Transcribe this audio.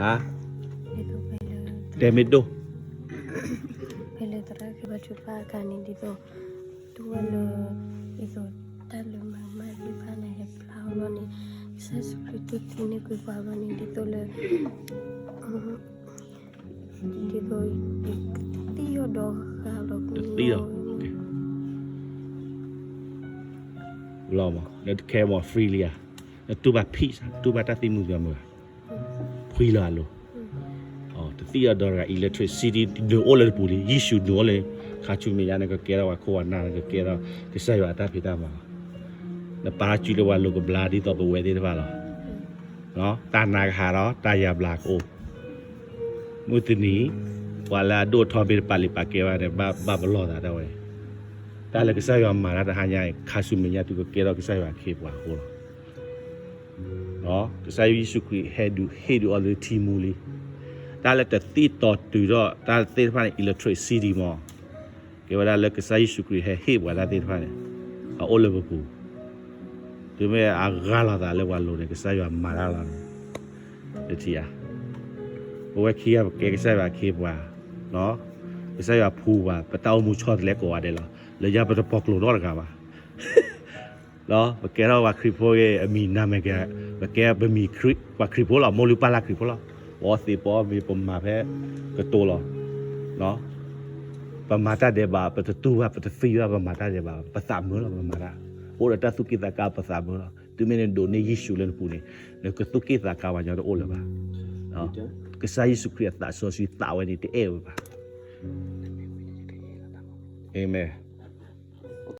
ဒ်သိးဖဲလၢ တဲမ့ၢ်ဒိၣ် ဖဲလၢသရၣ်ကဘါထုကဖၣ်အခါန့ၣ် ဒ်သိး တူၢ်ဝဲလၢ ဒ်သိးတၢ်လၢမၤမၢ်သ့ၣ်တဖၣ်န့ၣ် ဟဲဖျါအီၤဘျီန့ၣ် ကစၢ်ယ့ၣ်ၡူးခရံာ်တူၢ်သံန့ၢ်ကွံာ်ပှၤဘျီန့ၣ် ဒ်သိးလၢ ဒ်သိး သံအီၤဒီးဃာ်လီၤ တသံလီၤ လီၤမး နတခဲမး free လံဧါ နတူၢ်ဘၣ် peace တူၢ်ဘၣ်တၢ်သံမုာ်သံမုာ်ဧါ ဖှံလၢအလိၤ တသံအီၤဒီးတဂၤ electricity နုာ်အိၣ်လၢနပူၤလံ ယ့ၣ်ၡူးနုာ်အိၣ်လၢ ခါဆူမဲာ်ညါ နကကဲထီၣ်ပှၤခိၣ်ပှၤနၢ် နကကဲထီၣ်ကစၢ်ယွၤအတၢ်ဖံးတၢ်မၤလီၤ နပာ်စုလၢပှၤလိၤကဘျါဒ်သိးပဝဲသ့ၣ်တဖၣ်လီၤ တၢ်နာ်ကဟးဒီး တၢ်ယါဘျါကအိၣ် မုၢ်တနံၤ ပှၤလၢအဒိၣ်အထီမ့ၢ်တပာ်လုၢ်ပာ်ကဲဘၣ်န့ၣ် ဘၣ်ပလီၢ်သးဒၣ်ဝဲ တၢ်လၢကစၢ်ယွၤမၤတၢ်တဟါညါအံၤ ခါဆူမဲာ်ညါတုၤကကဲထီၣ်ကစၢ်ယွၤအခ့အပှၤအဃိလီၤ ကစၢ်ယ့ၣ်ၡူးခရံာ်ဟဲဒုးဟ့ၣ်ဒုးအီၤလၢထံမူလံ တၢ်လၢတသံတီၤတုၤထီၣ် တၢ်သ့ၣ်တဖၣ်န့ၣ် electricity မး ကဲဝဲဒၣ်လၢကစၢ်ယ့ၣ်ၡူးခရံာ်ဟဲဟ့ၣ်ပှၤတၢ်သ့ၣ်တဖၣ်န့ၣ် အအိၣ်လၢပပူၤ တုၤမ့ၢ်အဂၢ်လိာ်သးလၢပှၤလိၤန့ၣ် ကစၢ်ယွၤမၤတၢ်လီၤန့ၣ် တထံၣ်ဧါ ပဝဲခံဂၤပကဲကစၢ်ယွၤအခ့အပှၤ ကစၢ်ယွၤဖှူပှၤ ပတၢ်အိၣ်မူဆီတလဲကိးဂၤဒဲးလီၤ လၢညါပတပီၢ်ကျိၤနီတဂၤဘၣ် ပကဲထီၣ်ပှၤခရံာ်ဖိဂ့ၤ အမံၤနၤမ့ၢ်ဂ့ၤ ပကဲပမံၤပှၤခရံာ်ဖိလီၤ မိၢ်လုၢ်ပၢ်လၢ်ခရံာ်ဖိလီၤ ပအီသံးပအီမ့ၤ ပမၤဖဲကတိၤလီၤ ပမၤတၢ်ဒဲးဘး ပတတူၢ်ဘၣ် ပတသံဘၣ် ပမၤတၢ်ဒဲးဘး ပသးမုာ်လီၤ ပမၤတၢ် အိၣ်ဒီးတၢ်သူၣ်က့ၣ်သးကါ ပသးမုာ်လီၤ တုၤမ့ၢ်နဒိးန့ၢ်ယ့ၣ်ၡူးလၢနပူၤန့ၣ် နကသူၣ်က့ၣ်သးကါပှၤညီတအိၣ်လၢၤဘၣ် ကစၢ်ယ့ၣ်ၡူးခရံာ်အသးစီဆှံသးဝဲန့ၣ် တအဲၣ်ဝဲဘၣ် အၤမ့ၣ်